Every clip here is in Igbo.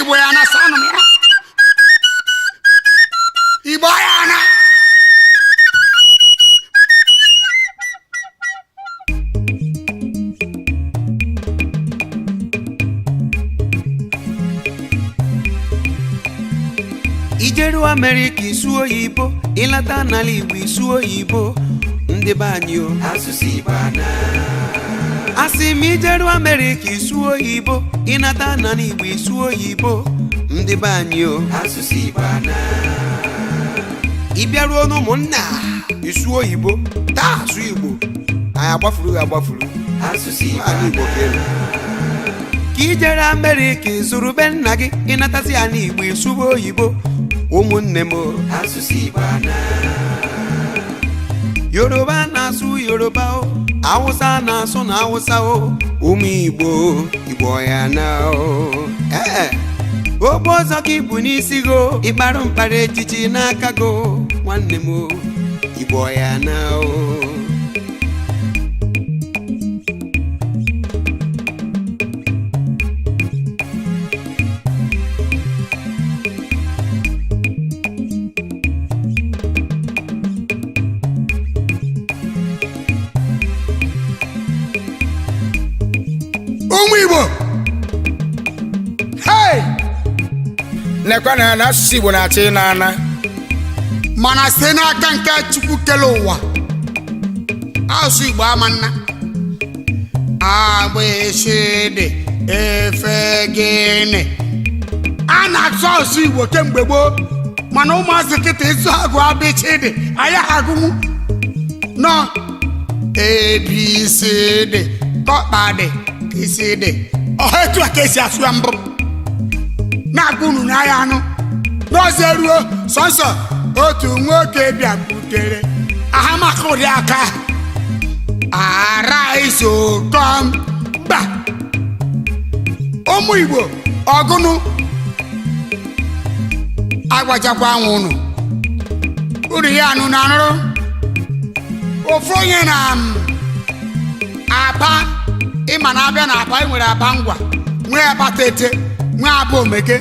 Igbo ya na sanụ m ya. Igbo ya na. Ijeru Amerịka isu oyibo, ịlata n'ala Igbo isu oyibo, ndị be anyị o. Asụsụ Igbo ana. Asị m ijeru Amerịka isu oyibo, ịnata n'ala Igbo isu oyibo, ndị be anyị o. Asụsụ Igbo ana. Ị bịaruo n'ụmụnna isu oyibo, taa asụ Igbo, anyị agbafuru gị agbafuru. Asụsụ Igbo Ala Igbo ka elu. Ka ijere Amerịka ịzụrụ be nna gị, ịnatazi ya n'Igbo ịsụba oyibo, ụmụnne m o. Asụsụ Igbo ana. Yoruba na-asụ Yoruba o, Awụsa na-asụ na Awụsa o, ụmụ Igbo, Igbo ya na o. Ee, ogbe ọzọ ka ibu n'isi go, ịkparụ mkpara echichi n'aka go, nwanne m o, Igbo ya na o. Ụmụ Igbo, hey! Nekwa na na asụsụ Igbo na-achọ ịna ana. Mana site n'aka nke Chukwu kere ụwa, asụsụ Igbo ama nna agbịsịdị efe gịnị a na-asụ asụsụ Igbo kemgbe gboo, mana ụmụazị kịta ịsụ agụ abịchịdị anyị agụnwu nọ abcd kọkpadị kcd. Ọha etu a ka esi asụ ya mbụ na-agwa unu n'ahịa anụ n'ọzọ ruo sọnsọ otu nwoke bịakwutere ahamaka ụdị aka araisokọm mba. Ụmụ Igbo, ọgụnụ agwachakwa anwụ unu uru ya anụ na anụrụ ofu onye na Aba. Ịma na abịa na Aba, e nwere Aba Ngwa, nwee Aba Tete, nwee Aba Omeke,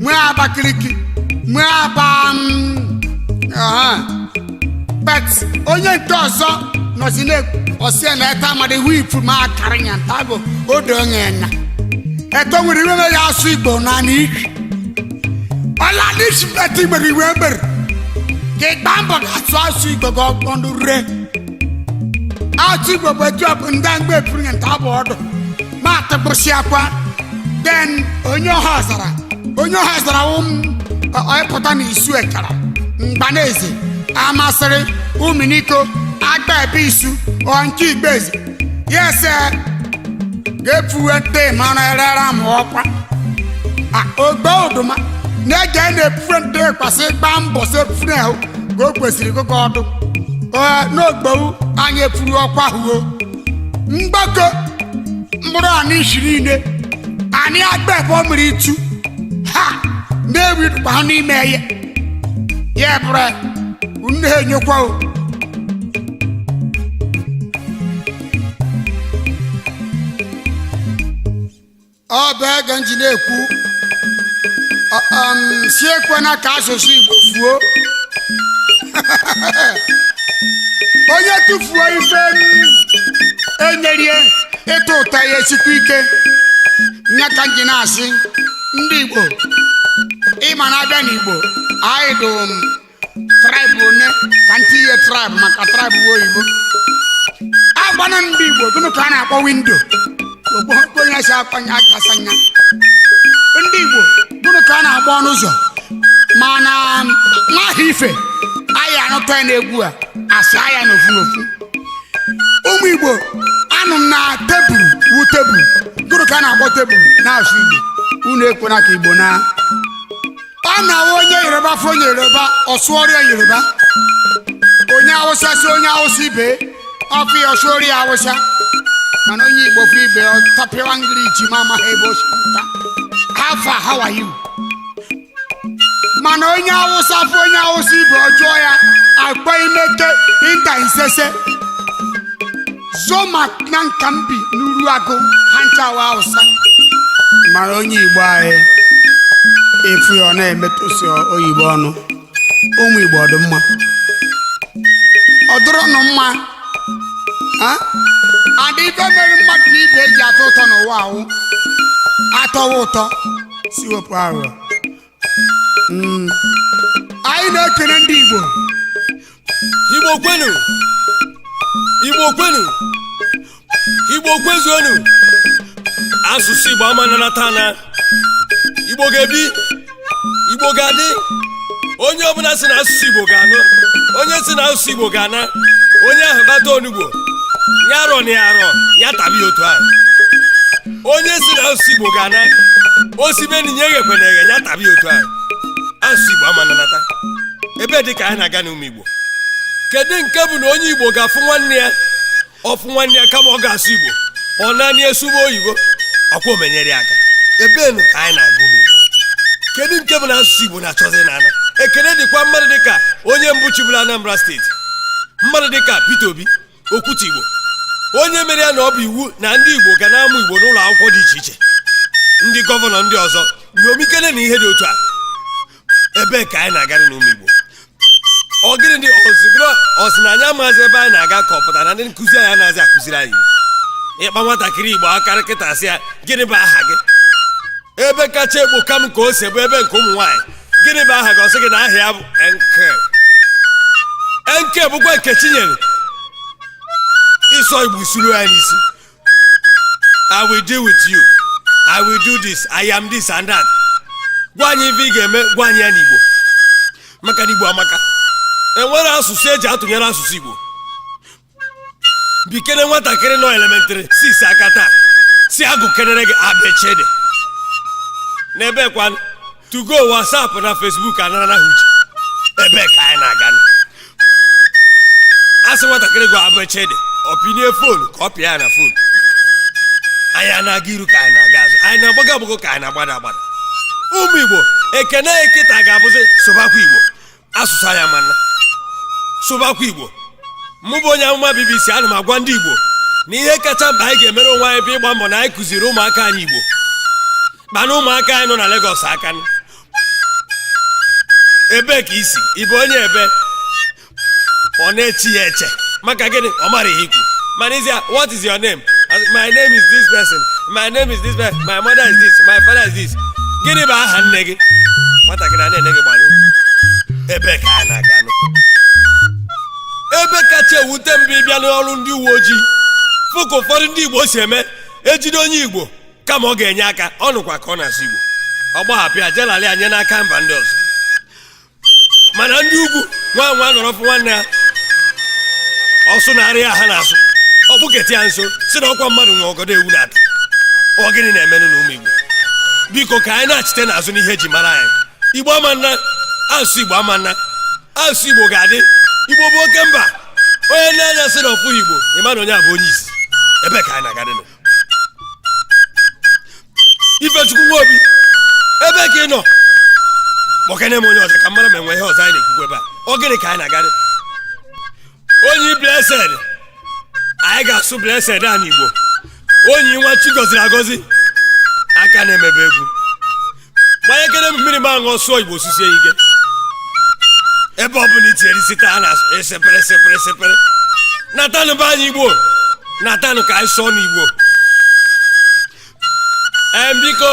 nwee Abakaliki, nwee Aba ọha. But onye nke ọzọ nọzi na ọsịa na eta amadi wifu ma akara nya ntago odo onye nya eto nwere iwe mere asụ Igbo na n'iki ọla n'isi eti nwere iwe mere ka ịgba mbọ ga-asụ asụ Igbo ga ọkpọndụ ree asụ Igbo bụ etu ọ bụ ndị mgbe efuru nya nta bụ ọdụ ma atụgbụsị akwa. Then onye ọha zara, onye ọha zara wụ m ọpụta na isu ekara mgbaneze amasịrị uminiko agba ebe isu ọ nke igbeze yes ga-efuwe nte mara erere m ọkwa ogbe oduma na-ege na-efuwe nte kwasị gbaa mbọ sị efuru ahụ ka o kwesịrị gụgụ ọdụ. Ee, n'ogbowu anyị efuru ọkwa huo mgbakọ mkpụrụ anị isi niile anyị agba ebe ọ mere itu ha na-ewidukwa ha n'ime ya ya bụrụ unu ha enyekwa o. Ọ bụ ege nji na-ekwu si ekwena ka asụsụ Igbo fuo. Onye tụfuo ife m enyerie ịtụ ụtọ ya esikwa ike nya ka nji na-asị ndị Igbo, ịma na abịa n'Igbo anyị dụ m tribe one ka ntị ihe tribe maka tribe bụ oyibo agbana ndị Igbo gịnị ka a na-akpọ windo onye si akwanye akasa nya ndị Igbo gịnị ka a na-agba ọnụ ụzọ mana nwaha ife anyị anụta ya n'egwu a asị ya n'ofu n'ofu. Ụmụ Igbo, anụ m na tebụl wu tebụl gịnị ka a na-akpọ tebụl na-asụ Igbo? Unu ekwena ka Igbo na ọ na-awụ onye Yoruba fụ onye Yoruba ọsụọrịa Yoruba, onye Awụsa si onye Awụsa ibe ọfụ ya ọsụọrịa Awụsa, mana onye Igbo fụ ibe ọ tọpịwa ngirichi ma amaghị ebe o si pụta. How far, how are you? Mana onye Awụsa fụ onye Awụsa ibe ọjọọ ya akpọ imeke inta isese zoma na nka mbi n'uru agụ ha nchawa Awụsa. Mara onye Igbo anyị. Efu ya, ọ na-emetụsi oyibo ọnụ. Ụmụ Igbo, ọ dị mma? Ọ dụrọnụ mma? Ha? Adị ife mere mmadụ na ibe eji atọ ụtọ n'ụwa ahụ atọwa ụtọ si wepụ aghụghọ. Anyị na-ekele ndị Igbo. Igbo kwenu! Igbo kwenu! Igbo kwezuonu! Asụsụ Igbo ama nanata na Igbo ga-ebi, Igbo ga-adị. Onye ọbụla si na asụsụ Igbo ga-anụ, onye si na asụsụ Igbo ga-ana, onye ahụ bata onugbo ya arọ na ya arọ ya tabi otu ahụ. Onye si na asụsụ Igbo ga-ana, osibe na nye eghekwe na eghe ya tabi otu ahụ. Asụsụ Igbo ama nanata. Ebe dị ka anyị na-aga n'ụmụ Igbo, kedu nke bụ na onye Igbo ga-afụ nwanne ya, ọfụ nwanne ya, kama ọ ga-asụ Igbo, ọ naanị esugbo oyibo, ọkwa omenyere ya aka? Ebenu ka anyị na-aga, ụmụ Igbo? Kedu nke bụ na asụsụ Igbo na-achọzi n'ala? Ekene dịkwa mmadụ dịka onye mbụ chịburu Anambra Steeti, mmadụ dịka Peter Obi, okwute Igbo, onye mere ya na ọ bụ iwu na ndị Igbo ga na-amụ Igbo n'ụlọ akwụkwọ dị iche iche. Ndị gọvanọ ndị ọzọ nyomikele na ihe dị otu a. Ebee ka anyị na-agarị n'ụmụ Igbo? Ọ gịnị dị ozigoro ọsị na anyị amaghịzi ebe anyị na-aga, ka ọ pụtara na ndị nkụzi anyị anaghịzi akụziri anyị Igbo? Ịkpa nwatakịrị Igbo akarị kịta, sị ya, "Gịnị bụ aha gị?" Ebe kacha ekpo kam ka o si bụ ebe nke ụmụ nwaanyị. "Gịnị bụ aha gị?" Ọ sị gị na aha ya bụ Nke Nke bụkwa nke Chinyere. Ịsọ Igbo isuru ya n'isi, "I will deal with you, I will do this, I am this and that." Gwa anyị ife ị ga-eme, gwa anyị ya n'Igbo, maka na Igbo amaka. Enwere asụsụ eji atụnyere asụsụ Igbo. Bikere nwatakịrị nọ elementary 6 aka taa, si agụ kenere gị abechede n'ebe kwa 2go, WhatsApp na Facebook anara na ha uche. Ebe ka anyị na-aga? Asị nwatakịrị gụ abechede, ọ pinye phone ka ọ pịa ya na phone. Anyị a na-aga iru ka anyị na-aga azụ? Anyị na-agbago agbago ka anyị na-agbada agbada? Ụmụ Igbo, ekene kịta ga-abụzi sụbakwa Igbo. Asụsụ anyị amanna, sụbakwa Igbo. Mụ bụ onye amụma BBC, ana m agwa ndị Igbo na ihe kacha mkpa anyị ga-emere onwe anyị bụ ịgba mbọ na anyị kụziri ụmụaka anyị Igbo. Kpana ụmụaka anyị nọ na Lagos aka. Ebee ka isi? Ị bụ onye ebe? Ọ na-echi ya eche. Maka gịnị? Ọ mara ihe ikwu. Mana izi ya, "What is your name?" "My name is this person, my name is this person, my mother is this, my father is this." "Gịnị bụ aha nne gị?" Nwatakịrị a na-ene gị gbanyụ. Ebee ka a na-aga nụ? Ebe kacha ewute mbụ, ịbịa n'ọrụ ndị uwe ojii, fụ ka ụfọdụ ndị Igbo si eme. Ejide onye Igbo, kama ọ ga-enye aka, ọ nụkwa ka ọ na-asụ Igbo, ọ gbahapụ ya, jelalị ya nye n'aka mba ndị ọzọ. Mana ndị ugwu, nwa nwa nọrọ fụ nwanne ya, ọsụ na-arị ya, ha na-asụ, ọ kpụketa ya nso, si na ọkwa mmadụ nwe ọgọdọ ewu na-ata. Ọ gịnị na-emenụ na ụmụ Igbo? Biko, ka anyị na-achite n'azụ n'ihe eji mara anyị. Igbo ama nna, asụsụ Igbo ama nna, asụsụ Igbo ga-adị. Igbo bụ oke mba. Onye na-anya sị na ọfụghị Igbo, ịma na onye a bụ onye isi. Ebe ka anyị na-agadịnụ? Ifechukwu Nwobi, ebe ka ị nọ? Kpọkene m onye ọzọ ka m mara ma enwe ihe ọzọ anyị na-ekwukwu ebe a. Ọ gịnị ka anyị na-agadị? Onye Blessed, anyị ga-asụ Blessed a n'Igbo. Onye nwa chi gọziri agọzi, aka na-emebe egwu, gbanyekere m mmiri m aṅụ, sụọ Igbo susie ike. Ebe ọ bụla itinyere isi taa na esepere sepere sepere. Natanụ be anyị Igbo, natanụ ka anyị sụọ n'Igbo. Ee, biko,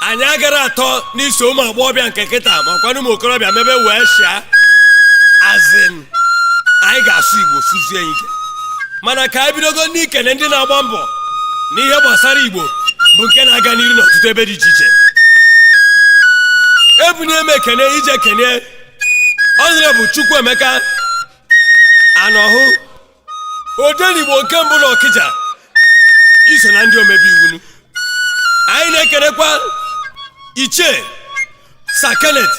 anyị agara atọ n'iso ụmụ agbọghọbịa nke kịta, ma kwanụ ụmụ okorobịa mebe wee shịa azin. Anyị ga-asụ Igbo suzie ike. Mana ka anyị bidogo n'ikene ndị na-agba mbọ n'ihe gbasara Igbo, bụ nke na-aga n'iru n'ọtụtụ ebe dị iche iche. Ebunye m ekene ije kene Honorable Chukwuemeka Anọhụ, Odenigbo nke mbụ na Ọkịja, iso na ndị omebe iwu. Anyị na-ekenekwa Ichie Sir Kenneth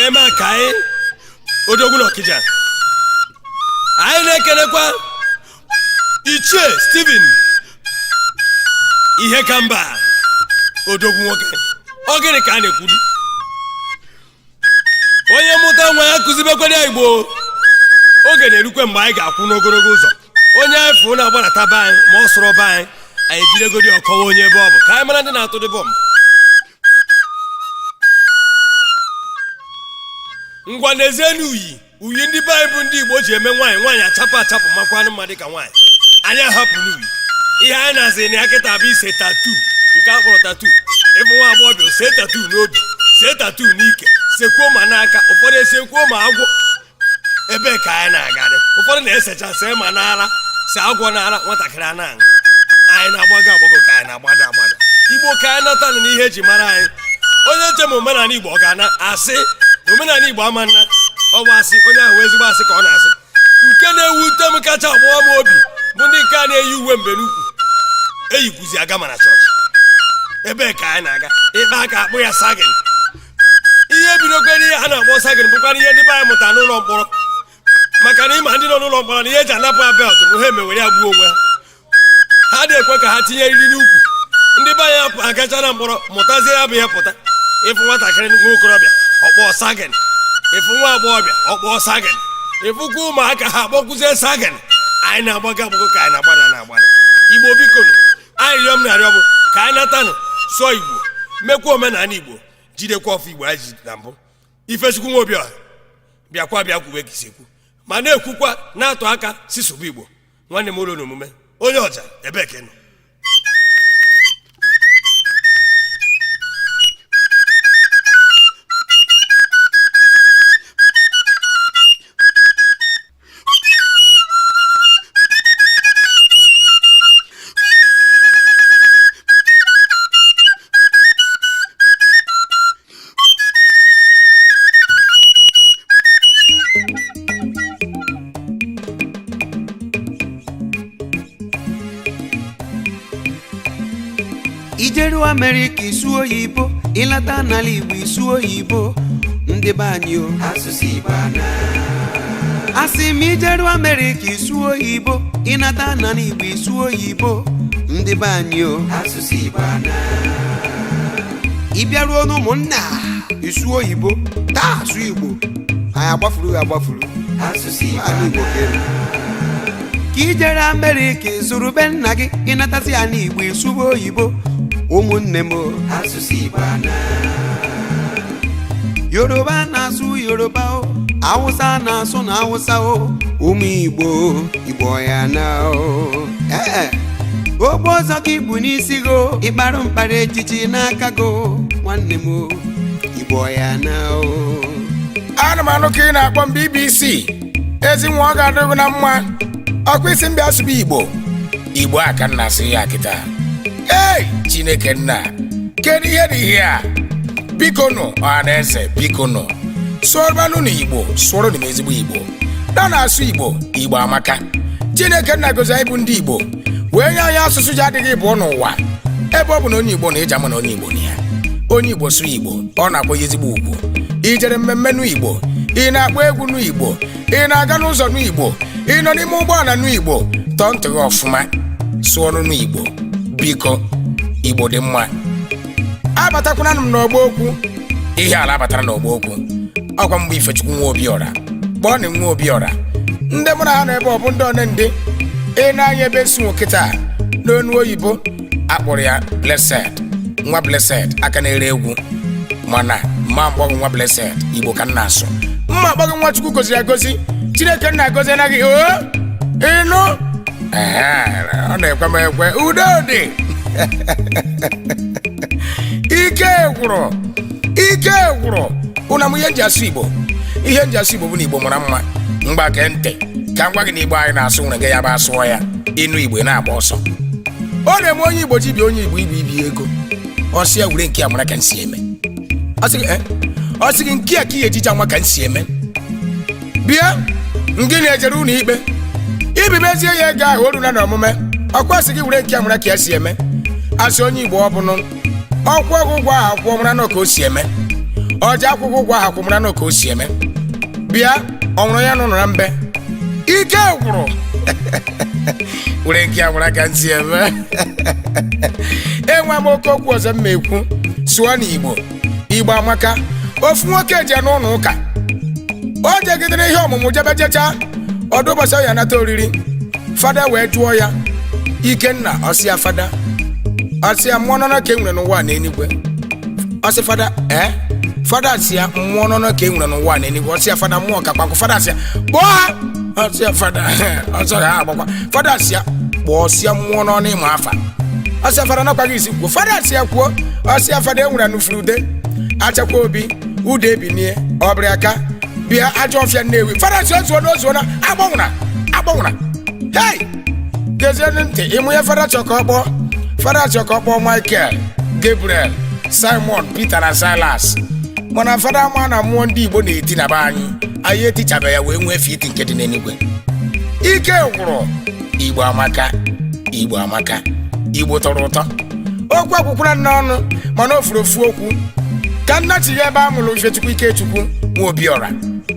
Emeakayi, odogwu n'Ọkịja. Anyị na-ekenekwa Ichie Stephen Ihe Kamba, odogwu nwoke. Ọ gịnị ka a na-ekwuru? Onye mụta nwa ya, kụzibekwere ya Igbo. Oge na-erukwe mgbe anyị ga-akwụ n'ogologo ụzọ. Onye anyị fụ na-agbadata be anyị, ma ọ sụrụ be anyị, anyị ejidegodi ọkọwa onye ebe ọ bụ, ka anyị mara ndị na-atụ dị bọmbụ. Ngwa, n'ezie, uyi uyi ndị be anyị bụ ndị Igbo ji eme nwaanyị, nwaanyị achapụ achapụ, makwanụ mma dịka nwaanyị. Anyị ahapụ n'uyi. Ihe anyị na-azị na ya kịta bụ ise tattoo, nke a kpọrọ tattoo. Ịbụ nwa agbọghọbịa, see tattoo n'obi, see tattoo n'ike, sekwuo ma n'aka, ụfọdụ esekwuo ma agwọ. Ebee ka anyị na-agadị? Ụfọdụ na-esecha, see ma n'ara, see agwọ n'ara nwatakịrị a na-aṅụ. Anyị na-agbago agbago ka anyị na-agbada agbada? Igbo, ka anyị natanụ n'ihe eji mara anyị. Onye nche ma omenala Igbo, ọ ga-ana asị omenala Igbo ama nna. Ọ bụ asị onye ahụ, ezigbo asị ka ọ na-asị. Nke na-ewute m, kacha agbawa m obi, bụ ndị nke a na-eyi uwe mbe n'ukwu eyikwuzi aga mana chọọchị. Ebee ka anyị na-aga? Ịkpa aka akpụ ya sagging. Ihe bidokwe n'ihe a na-akpọ sagging bụkwana ihe ndị be anyị mụtara n'ụlọ mkpọrọ, maka na ịma ndị nọ n'ụlọ mkpọrọ na ihe eji anapụ ha belt bụ ha emewere ya gbuo onwe ha. Ha na-ekwe ka ha tinye eriri n'ukwu. Ndị be anyị apụ agacha na mkpọrọ mụtazie ya bụ ihe pụta. Ịfụ nwatakịrị nwa okorobịa, ọkpọ sagging. Ịfụ nwa agbọghọbịa, ọkpọ sagging. Ịfụkwa ụmụaka, ha akpọkwuzie sagging. Anyị na-agbago agbago ka anyị na-agbada na-agbada? Igbo, bikonu, anyị rịọ m na-arịọ bụ ka anyị natanụ sụọ Igbo, mekwa omenala Igbo, jidekwa ọfọ Igbo anyị ji na mbụ. Ifechukwu Nwobiọha, bịakwa bịa kwube ka isi ekwu, ma na-ekwukwa na-atụ aka si sụba Igbo. Nwanne m, ụlọ na omume onye ọja, ebee ka ị nọ? Ijeru Amerịka, isu oyibo. Ịlata n'ala Igbo, isu oyibo. Ndị be anyị o, Asụsụ Igbo ana. Asị m, ijeru Amerịka, isu oyibo. Ịnata n'ala Igbo, isu oyibo. Ndị be anyị o, Asụsụ Igbo ana. Ị bịaruo n'ụmụnna, isu oyibo. Taa asụ Igbo, anyị agbafuru ya agbafuru. Asụsụ Igbo ala Igbo ana. ka elu. Ka ijere Amerịka, ịzụrụ be nna gị, ịnatazi ya n'Igbo, isuba oyibo. Ụmụnne m o, Asụsụ Igbo ana. Yoruba na-asụ Yoruba o, Awụsa na-asụ na Awụsa o. Ụmụ Igbo, Igbo ya na o. Ee, ogbe ọzọ gị bụ n'isi go, ịkparụ mkpara echichi n'aka go. Nwanne m o, Igbo ya na o. Ana m anụ ka ị na-akpọ m BBC. Ezi nwa, ọ ga-adịrị gị na mma. Ọkwa isi m bịa sụba Igbo. Igbo a ka m na-asụ ya kịta. Ei, Chineke nna, kedu ihe dị ihe a? Biko nụ, ọha na eze, biko nụ, sụọrọmanụ na Igbo, sụọrọ m ezigbo Igbo na na-asụ Igbo. Igbo amaka. Chineke nna gozi anyị bụ ndị Igbo, wee nye anyị asụsụ ji adịghị ịbụọ n'ụwa, ebe ọ bụ na onye Igbo na ịja ama na onye Igbo na ya. Onye Igbo sụ Igbo, ọ na-akpọ ya ezigbo ugwu. Ijere mmemme n'Igbo, ị na-akpọ egwu n'Igbo, ị na-aga n'ụzọ n'Igbo, ị nọ n'ime ụgbọala n'Igbo, tọọ ntị gị ọfụma, sụọnụ n'Igbo, biko. Igbo dị mma. Abatakwana m n'ọgbọ okwu. Ihe ala abatara n'ọgbọ okwu, ọkwa mgbe Ifechukwu nwa Obiọra kpọọ na nwa Obiọra. Ndị mụ na ha nọ ebe ọ bụ ndị one ndị ị na-anya ebe si nwoke taa n'onu oyibo akpọrọ ya Blessed, nwa Blessed aka na-ere egwu. Mana mma mkpọgụ nwa Blessed, Igbo ka m na-asụ. Mma akpọgụ nwa Chukwu goziri agozi. Chineke nna agozi anaghị o ịnụ. Ehe, ọ na-ekwe m ekwe. Udo dị. Ike gwụrụ, ike gwụrụ ụna m. Ihe nji asụ Igbo, ihe nji asụ Igbo bụ na Igbo mara mma. Mgba kee ntị ka m gwa gị na Igbo anyị na-asụ nwere gị ya bụ asụọ ya, ịnụ Igbo, ị na-agba ọsọ. Ọ na-eme onye Igbo ji bịa onye Igbo ibe ibi ego, ọsị ya were nke a mara ka m si eme. Ọ sị gị, "Eh?" Ọ sị gị nke a ka ihe ejiji anwa ka m si eme. Bịa ngị na-ejere ụlọ ikpe ibibezie ya ego ahụ, o rula na omume. Ọkwa sị gị were nke a mara ka ya si eme. Asị onye Igbo, ọ bụnụ ọkwụ ọgwụ ụgwọ ahụ akwụọ, mara nọ ka o si eme. Ọja akwụkwọ ụgwọ ahụ akwụ, mara nọ ka o si eme. Bịa ọ nwụrụ ya n'ụlọ na mbe. Ike gwụrụ. Were nke a mara ka m si eme. Enwe m oke okwu ọzọ m ma ekwu. Sụọ n'Igbo. Igbo amaka. Ofu nwoke je n'ụlọ ụka, o jegidere ihe ọmụmụ jebe jecha ọdụ ụbọchị ọ ya nata oriri. Fada wee jụọ ya, "Ikenna?" Ọsị ya, "Fada." Ọsị ya, "Mmụọ nọ ka e nwere n'ụwa na eluigwe?" Ọsị fada, "Ee." Fada si ya, mmụọ nọ ka e nwere n'ụwa na eluigwe. Ọsị ya, fada, mmụọ ka kpankụ. Fada si ya, kpọọ ha. Ọsị ya, fada, ọsọ ha agbakwa. Fada si ya, kpọọ sịa mmụọ nọ n'ịma afa. Ọsị ya, fada, nakwaghị isi kwuo. Fada si ya, kwuo. Ọsị ya, fada, e nwere nufuru ude achakwa obi ude ebinie ọbịrị aka bịa ajọ ọfịa Nnewi. Fada si, ozuo na ozuo na agbanwụna agbanwụna. Hei, gezienụ ntị. Ịmụ ya, fada chọ ka ọ kpọọ, fada chọ ka ọ kpọọ Michael, Gabriel, Simon, Peter na Silas. Mana fada ama na mmụọ ndị Igbo na-eti na be anyị, anyị etichabe ya wee nwee fiti nke dị n'eluigwe. Ike gwụrụ. Igbo amaka, Igbo amaka, Igbo tọrọ ụtọ. Okwu akwụkwara n'ọnụ, mana o furu ofu okwu ka nna chi ya ebe a mụrụ Ifechukwu Ikechukwu nwa Obiọra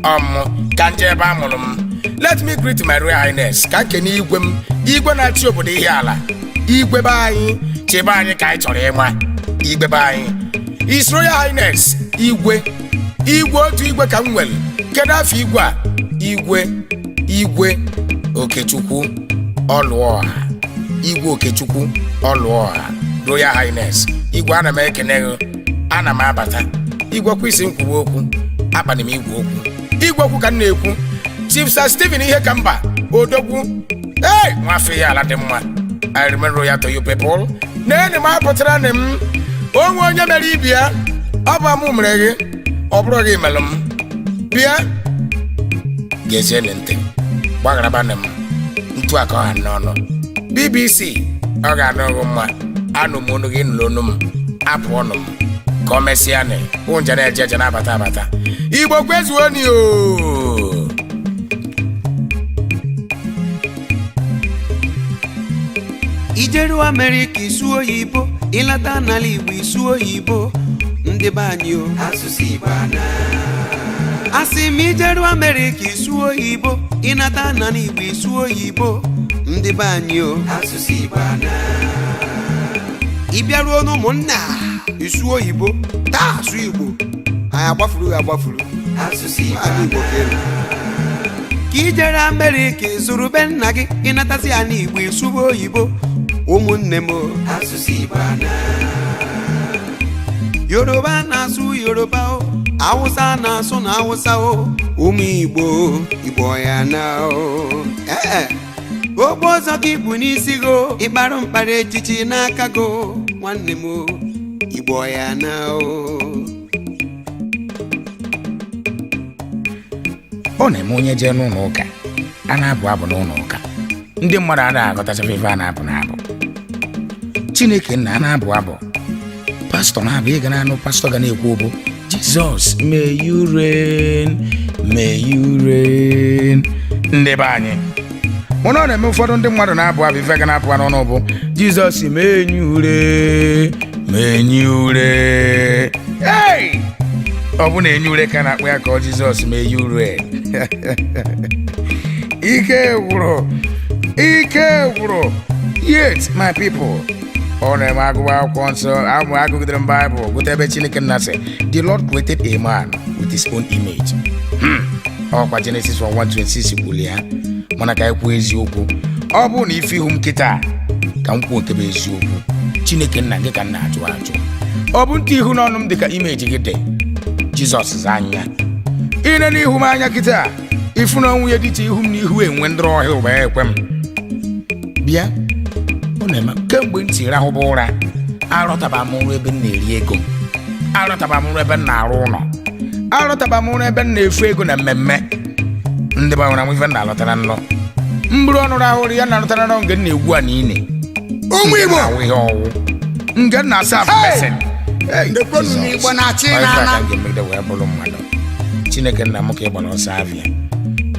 ọmụ ka nje ebe a mụrụ m. Let me greet my royal highness, ka nkene igwe m, igwe na-achị obodo ihe ala, igwe be anyị, chebe anyị ka anyị chọrọ ịma igwe be anyị, His Royal Highness igwe, igwe otu igwe ka m nwere. Kedu afọ igwe a? Igwe, Igwe Okechukwu Ọlụọha, Igwe Okechukwu Ọlụọha. Royal Highness igwe, ana m ekene gị, ana m abata. Igwe kwa isi m kwuwe okwu, akpana m igwe okwu, igwe okwu ka m na-ekwu. Chief Sir Stephen ihe ka mba odogwu, ee, nwafọ ihe ala dị mma. I remain royal to you people. Neenị m, apụtara nị m onwe onye mere ibi ya. Ọ bụ amụ mere gị, ọ bụrụ gị melụ m. Bịa gezienị ntị, gbagarabanị m ntu aka ọha n'ọnụ. BBC, ọ ga-anụ gị mma. Anụ m onu gị, nụrụ onu m, apụ ọnụ m ka ọ mesịa nị ụnja na-eje eje na-abata abata. Igbo kwezuoni o. Ijeru Amerịka isu oyibo, ịlata n'ala Igbo isu oyibo. Ndị be anyị o, Asụsụ Igbo ana. Asị m, ijeru Amerịka isu oyibo, ịnata n'ala Igbo isu oyibo. Ndị be anyị o, Asụsụ Igbo ana. Ị bịaruo n'ụmụnna isu oyibo, taa asụ Igbo, anyị agbafuru ya agbafuru. Asụsụ Igbo ala Igbo ana. ka elu ka ijere Amerịka ịzụrụ be nna gị, ịnatazi ya n'Igbo isuba oyibo. Ụmụnne m o, Asụsụ Igbo ana. Yoruba na-asụ Yoruba o, Awụsa na-asụ na Awụsa o. Ụmụ Igbo, Igbo ya na o, ee, ogbe ọzọ ka ibu n'isi go, ịkparụ mkpara echichi n'aka go. Nwanne m o, Igbo ya na o. Ọ na-eme onye jee n'ụlọ ụka, a na-abụ abụ n'ụlọ ụka, ndị mmadụ anaghị aghọtachafe ife a na-abụ n'abụ. Chineke nna, a na-abụ abụ, pastọ na-abụ, ị ga na-anụ pastọ ga na-ekwu bụ, "Jesus, may you reign, may you reign." Ndị be anyị, mụ na ọ na-eme ụfọdụ ndị mmadụ na-abụ abụ, ife ga na-apụ n'ọnụ bụ, "Jizọs menye ure, menye ure." Hey! Ọ bụ na enye ure ka na-akpọ ya ka ọ Jizọs mee ya ure. Ike gwụrụ, ike gwụrụ. Yet my people, ọ na-eme agụba akwụkwọ nsọ, amụ agụgidere m Baịbụl, gụta ebe Chineke nna sị, "The Lord created a man with his own image." Ọkwa Genesis 1:26 kwuru ya. Mana ka anyị kwuo eziokwu, ọ bụrụ na ife ihu m kịta, ka m kwuo nke bụ eziokwu, Chineke nna gị ka m na-ajụ ajụ, ọ bụ ntị ihu n'ọnụ m dị ka image gị dị? Jizọs zaa anya ine n'ihu m anya kịta, ifu na ọnwụ ya dịcha ihu m n'ihu enwe ndị ọhịa ụba ya ekwe m bịa. Ọ na-eme kemgbe ntị rahụba ụra, arọtaba m ụra ebe m na-eri ego, arọtaba m ụra ebe m na-arụ ụlọ, arọtaba m ụra ebe m na-efu ego na mmemme. Ndị gbanwere m ife m na-alọtara nlọ mbụrụ ọnụ rahụrụ ya na-alọtara nrọ nke m na-egwu a na ine. Ụmụ Igbo! Ahụ ihe ọwụ nke m na-asa afụ mesin. Ndekwenu na Igbo na-achị n'ala. Ka ga-emegide wee bụrụ mmadụ. Chineke nna m, ka ị gbara ọsọ avịa.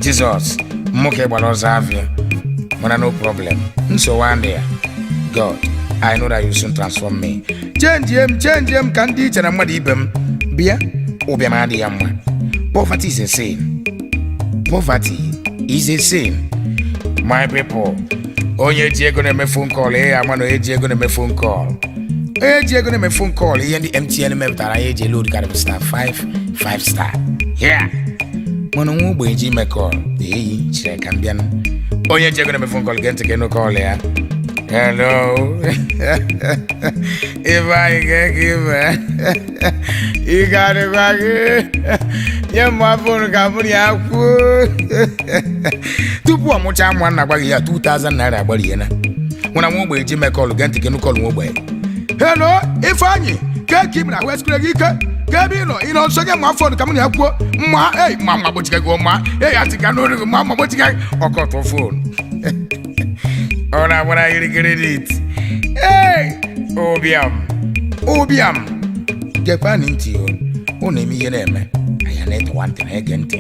Jizọs mụ, ka ị gbara ọsọ avịa. Mana no problem, nsogbu adị ya. God, I know that you soon transform me. Change m, change m ka ndị iche na mmadụ ibe m. Bịa, ụbịam adịghị ya mma. Poverty is a sin, poverty is a sin, my people. Onye ji ego na-eme phone call, ihe ama na onye ji ego na-eme phone call, onye ji ego na-eme phone call, ihe ndị MTN mepụtara ya eji load karịrị star 5 5 star yeah. Mana nwa ogbenye ji ime call eyi chere ka m bịanụ. Onye ji ego na-eme phone call, gee ntị ka ịnụ call ya. Hello. Ifeanyị ga-eke ibe. Ị ga-adịkwa gị. Nye m phone ka mụ na ya kwuo. Tupu ọ mụchaa nwa nna gbaghị ya 2000 naira agbari ya na. Nwena nwa ogbenye ji mee call, gee ntị gị nụ call nwa ogbenye. Hello, Ifeanyị, ka eke imere ahụ esikwere gị ike? Ka ebe ị nọ, ị nọ nso gị ma phone ka mụ na ya kwuo. Mma, ei, mma mma gbochiga gị mma. Ei, atị ka n'olu gị mma mma gbochiga gị. Ọkọtụ phone. Ọ na-agbara yiri credit. Ei, ụbịam, ụbịam. Gekwanụ ntị o, ụ na-eme ihe na-eme. Anya na-etọwa ntị na-ege ntị.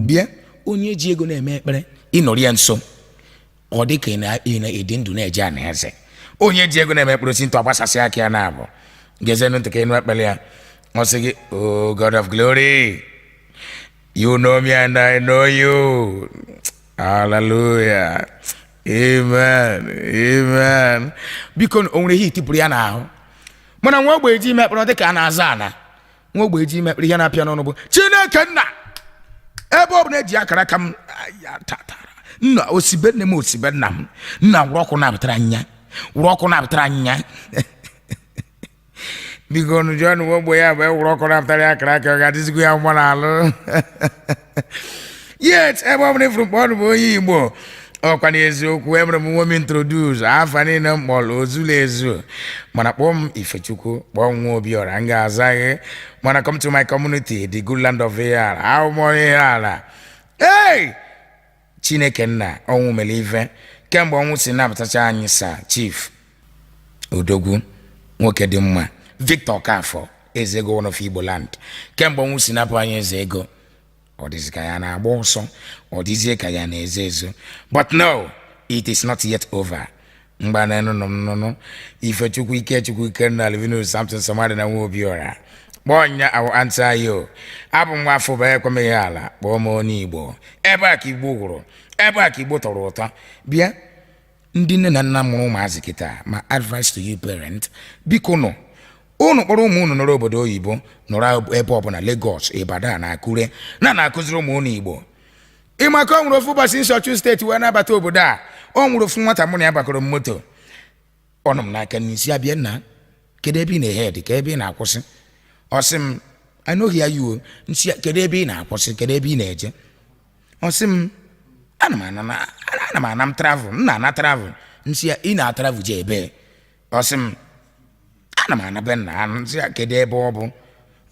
Bịa, onye ji ego na-eme ekpere, ịnọrọ ya nso. Ọ dị ka ị na-edi ndụ na-eje ana eze. Onye ji ego na-eme ekpere osi ntụ agbasasị aka ya na-abụ. Gezenụ ntị ka ịnụ ekpere ya. Ọ sị gị, "Oh God of glory, you know me and I know you. Hallelujah. Amen. Amen." Biko, o nwere ihe itipụrụ ya n'ahụ. Mana nwa ogbenye ji ime ekpere, ọ dị ka a na-aza ana. Nwa ogbenye ji ime ekpere, ihe na-apịa n'ọnụ bụ Chineke nna, ebe ọ bụla eji akara aka m ya tatara nna osibe nne m, osibe nna m, nna wụrụ ọkụ na-abụtara nya, wụrụ ọkụ na-abụtara nya. Biko nụ, jụọ nụ ogbe ya bụ ewụrụ ọkụ na-abụtara ya akara aka, ọ ga-adịzikwa ya mma n'alụ. Yet ebe ọ bụla ifuru mkpọ ọnụ bụ onye Igbo, ọkwa n'eziokwu. Emere m nwe m introduce afa niile m kpọrọ ozulu ezu, mana kpọọ m Ifechukwu, kpọọ m nwa Obiọra, m ga-aza gị. Mana come to my community, the good land of Ihiala. Ahụ m onye Ihiala. Hey, Chineke nna, ọnwụ mere ife kemgbe ọnwụ si napụtacha anyị. Sa Chief Odogwu nwoke dị mma, Victor Okafor, eze ego one of Igbo land, kemgbe ọnwụ si napụ anyị eze ego, ọ dịzị ka ya na-agba ọsọ, ọ dịzie ka ya na-ezo ezo. But no, it is not yet over. Mgbanenụ nụnụ Ifechukwu Ikechukwu Ikenna Livinus Samson Somadi na nwa Obiọra, kpọọ nya, I will answer you. Abụ m nwa afọ bụ ekwemeghị ala. Kpọọ m onye Igbo. Ebe a ka Igbo gwụrụ, ebe a ka Igbo tọrọ ụtọ. Bịa, ndị nne na nna mụrụ ụmụazị kịta, ma advice to you parent, biko nụ, unu kpọrọ ụmụ unu nọrọ obodo oyibo, nọrọ ebe ọbụla, Lagos, Ibadan na Akure, na na-akụziri ụmụ unu Igbo. Ịmaka o nwere ofu ụbọchị nsọchu steeti wee nabata obodo a, o nwere ofu nwata mụ na ya bakọrọ m moto, ọ nọ m n'aka n'isi abịa, "Nna, kedu ebe ị na-ehe dị ka ebe ị na-akwụsị?" Ọ sị m, "I no hear you o." Nsị ya, "Kedu ebe ị na-akwụsị? Kedu ebe ị na-eje?" Ọ sị m, Ana m ana m travel, m na-ana travel." Nsị ya, "Ị na-atravel je ebe?" Ọ sị m, "Ana m ana be nna." Nsị ya, "Kedu ebe ọ bụ?"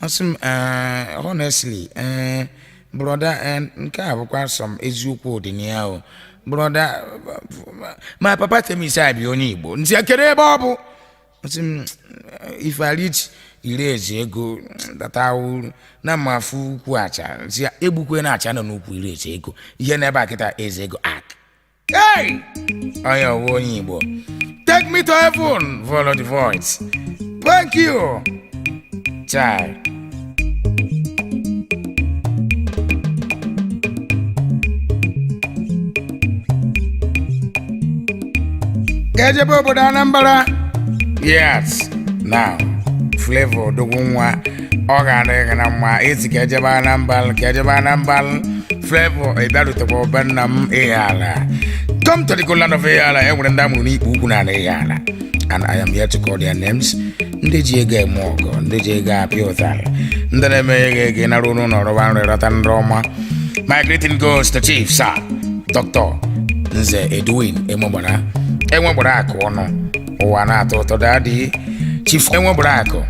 Ọ sị m, "Honestly, brother, nke a bụkwa sọm eziokwu dị na ya o. Brother, my papa tell me say I be onye Igbo." Nsị ya, "Kedu ebe ọ bụ?" Ọ sị m, "If I reach iri ezi ego data uru na mmafu ukwu acha." Nsị ya, "Egbukwe na acha nọ n'ukwu iri ezi ego ihe n'ebe a kịta eze ego ak." Hey! Onye ọwụ onye Igbo. Take me to heaven, follow the voice. Thank you. Chai. Ka ejebe obodo Anambra. Yes. Now, Flavor Odogwu nwa, ọ ga-adị gị na mma isi ka ejebe Anambra, ka ejebe Anambra. Flavor, ị bịarutekwa obe nna m Ihiala. Come to the good land of Ihiala. E nwere ndị amụrụ n'ikpe ukwu na ala Ihiala. And I am here to call their names. Ndị ji ego eme ọgọ, ndị ji ego apịa ụtarị, ndị na-eme ego ego nara ụlọ ụlọ rụba nri rọta ndị ọma. My greeting goes to Chief Sir Dr. Nze Edwin Enwegbara, Enwegbara akụ ọnụ ụwa na-atọ ụtọ. Daddy Chief Enwegbara akụ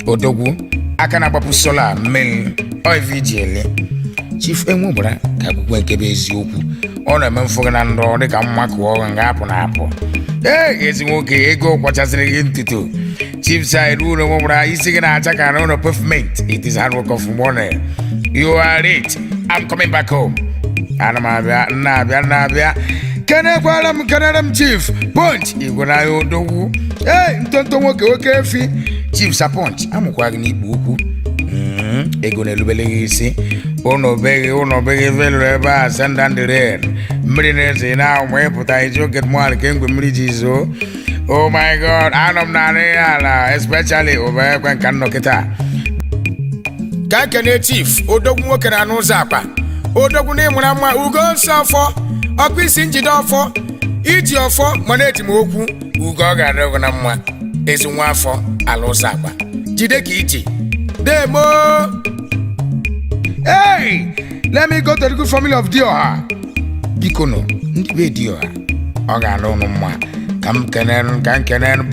odogwu aka na-agbapụ solar mmiri oive iji ele. Chief Enwegbara ka akwụkwọ nke bụ eziokwu, ọ na-eme mfụ gị na ndụ dịka mma kụọ nga apụ na apụ. Ee, ezi nwoke ego kwachasịrị gị ntutu. Chief Sir Edwin Enwegbara, isi gị na-acha ka na ụlọ pavement. It is hard work of money. You are rich. I'm coming back home. Ana m abịa, nna abịa, nna abịa. Kenekwara m, kenere m Chief Punch Igwe n'ahịa odogwu. Ee, ntonto nwoke, oke efi. Chief Sir Punch, amụkwa gị n'ikpu ukwu. Ego na-erubere gị isi. Ụnọ beghị, ụnọ beghị velụrụ ebe a send down the rain, mmiri na-eze na ahụ ma ịpụta iji oge mmadụ kemgbe mmiri ji zoo. Oh my God, anọ m na ala, especially ụba ekwe nka nnọ kịta. Ka ekene Chief Odogwu nwoke na anụ ụzọ akpa odogwu na ịmụra mma ugo nsọ ọfọ ọkụ isi njide ọfọ. Iji ọfọ mana eji m okwu ugo ọ ga-adị gị na mma. Ezi nwa afọ ala ụzọ akpa jide ka iji demo. Hey, let me go to the good family of Dioha. Biko nụ, ndị be Dioha, ọ ga-alụ ụnụ mma. Ka m kenere, ka m kenere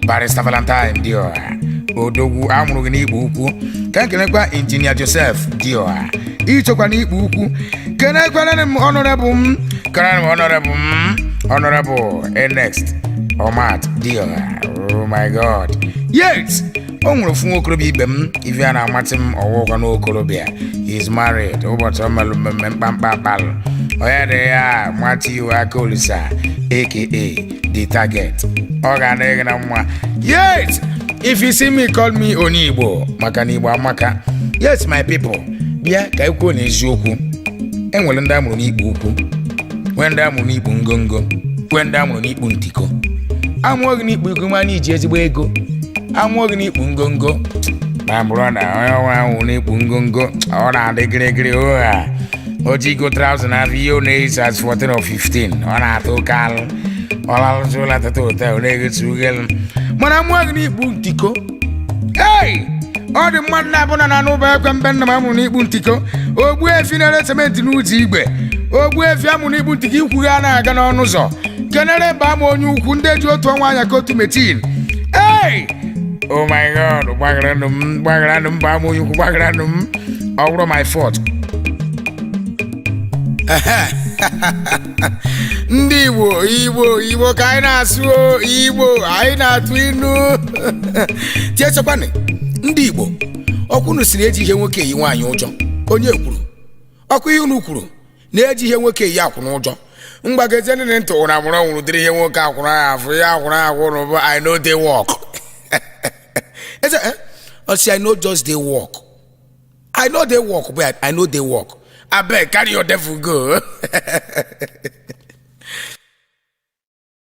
Barrister Valentine Dioha, odogwu amụrụ gị n'Igbo Ukwu. Ka m kenekwa Injinia Joseph Dioha, ichekwa n'Ikpo Ukwu. Kenekwanere m honorable m, kenere m honorable m, Honorable Ernest Omat Dioha. Oh my God, yes, o nwere ofu nwokorobịa ibe m ife a na-amasị m ọwụkọ n'okorobịa. He is married. Ụbọchị o melụ mmemme mkpamkpa akpalụ onye dị ya, Matthew Akaolisa, aka The Target. Ọ ga-adị gị na mma. Yes, if you see me, call me onye Igbo, maka na Igbo amaka. Yes, my people, bịa ka ekwuo na eziokwu. Enwere ndị amụrụ n'Ikpo Ukwu, nwee ndị amụrụ n'ikpu ngongo, nwee ndị amụrụ n'ikpu ntiko. Amụọ gị n'ikpu ego mana iji ezigbo ego. Amụọ gị n'ikpu ngongo, ma bụrụ na onye ọnwa ahụ n'ikpu ngongo, ọ na-adị gịrịgịrị ụgha ojigo trouser na ihe ọ na-eyi as 14 or 15, ọ na-atụ oke alụ, ọ lalụzi ụlọ tata hotel na-egosi ugelu. Mana amụọ gị n'ikpu ntiko, ei, ọ dị mmadụ na-abụ na na n'ụba ekwe mbe nna m amụrụ n'ikpu ntiko. Ogbu efi na-ere sementi n'ụzọ igwe, ogbu efi amụrụ n'ikpu ntiko, ikwu ha na-aga n'ọnụ ụzọ. Kenere mba ama onye ukwu, ndị ji otu ọnwa anya ka otu metin. Ei, oh my God, gbagharanụ m, gbagharanụ m, ba ama onye ukwu, gbagharanụ m. Ọ bụrụ my fault. Ndị Igbo, Igbo, Igbo ka anyị na-asụ o, Igbo anyị na-atụ inu. Tiechekwanị ndị Igbo, ọkwa unu siri eji ihe nwoke eyi nwaanyị ụjọ. Onye kwuru ọkụ ihe unu kwuru na-eji ihe nwoke eyi akwụna ụjọ? Mgbagozie ndị ntị ụra mụrụ ọnwụrụ dịrị ihe nwoke akwụna ya afụ ya akwụna akwụna bụ I no dey work. Eze ọ sị, I no just dey work, I no dey work, but I no dey work. Abeg, carry your devil go.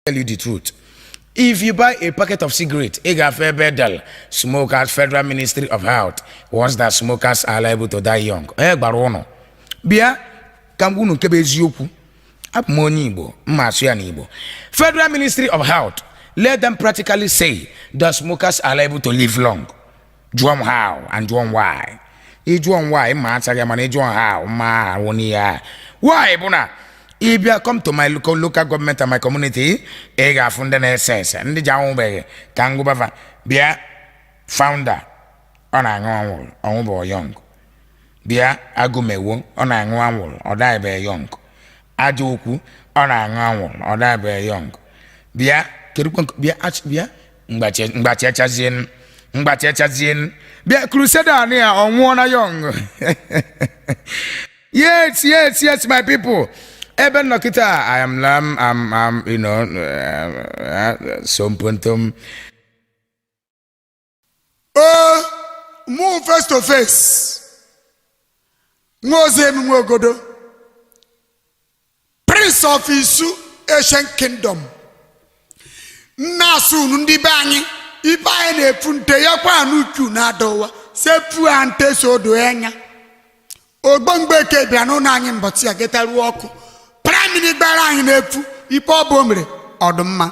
Tell you the truth, if you buy a packet of cigarette, ị ga-afụ ebe edel "Smokers, Federal Ministry of Health warns that smokers are liable to die young." Onye gbara ụnụ? Bịa ka m gwa unu nke bụ eziokwu. Abụ m onye Igbo, mma asụ ya n'Igbo. Federal Ministry of Health, let them practically say that smokers are liable to live long. Jụọ m how and jụọ m why. Ịjụọ m why, mma achaghị, mana ịjụọ m how, mma ahụ n'ihe a. Why bụ na ị bịa, come to my local government and my community, ị ga-afụ ndị na-ese ese, ndị ji anwụbeghị ka ngụbafa. Bịa, founder, ọ na-aṅụ anwụrụ, ọnwụ bụ young. Bịa, agụmewo, ọ na-aṅụ anwụrụ, ọ dabeghị young. Aja okwu, ọ na-aṅụ anwụrụ, ọ dabeghị young. Bịa, kedụkwa bịa, bịa, mgbachechazien, mgbachechazien. Bịa, crusader ya, ọ nwụọ na young. Yes, my people, ebe nnọkịta, I am I'm, I'm you know sompontom. O mụ face to face, nwa ozi emi nwa ogodo, Prince of Isu Ancient Kingdom, nna asụ unu ndị be anyị, ibe anyị na-efu nte ya kwa n'uchu na-adọwa sefu ha nte so do enya. Ogbomgbeke bịa n'ụlọ anyị mbọchị ya getaruo ọkụ praịmiri gbara anyị na-efu ife ọ bụ o mere ọdụmma